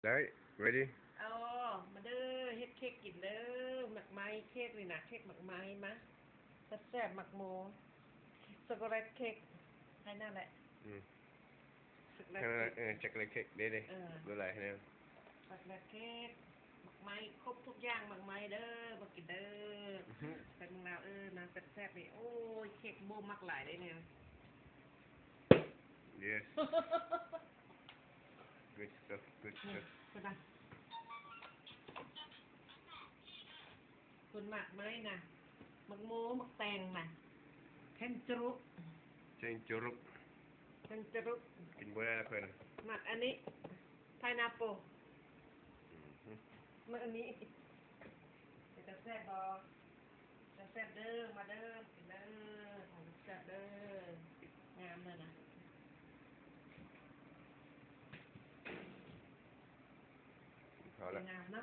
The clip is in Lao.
ໄດ້ ready ເອົາ ມາເດີ ເຮັດເຄັກກິນເດີ ໝາກໄມ້ເຄັກນີ້ນະ ເຄັກໝາກໄມ້ ມາ ແຊບໆ ໝາກໂມ ຊັອກໂກແລັດເຄັກ ໃຫ້ນັ້ນແຫຼະ ອືມ ຊັອກໂກແລັດເຄັກ ເອີ ຊັອກໂກແລັດເຄັກ ເດ້ໆ ເອີ ຫຼາຍໆ ໃຫ້ແນ່ ຊັອກໂກແລັດເຄັກ ໝາກໄມ້ ຄົບທຸກຢ່າງ ໝາກໄມ້ເດີ ມາກິນເດີ ອືຮຶ ໄປເມືອງລາວ ເອີ ນາແຊບໆ ນີ້ ໂອ້ຍ ເຄັກໂບມັກຫຼາຍເດ້ນີ້ Yes. Good stuff, good stuff. ເພິ່ນນະ ເພິ່ນໝາກໄມ້ນະ ໝາກໂມ ໝາກແຕງນະ ແທງຈະລຸກ ແທງຈະລຸກ ແທງຈະລຸກ ກິນບໍ່ໄດ້ລະເພິ່ນ ໝາກອັນນີ້ ໄພນາໂປ ອືຮຶ ໝາກອັນນີ້ ເປັນຕາແຊບບໍ່? ແຊບໆ ເດີ ມາເດີ ກິນເດີ ຂອງແຊບເດີ ງາມເລີຍນະ ເອົາລະ ງາມເນາະ.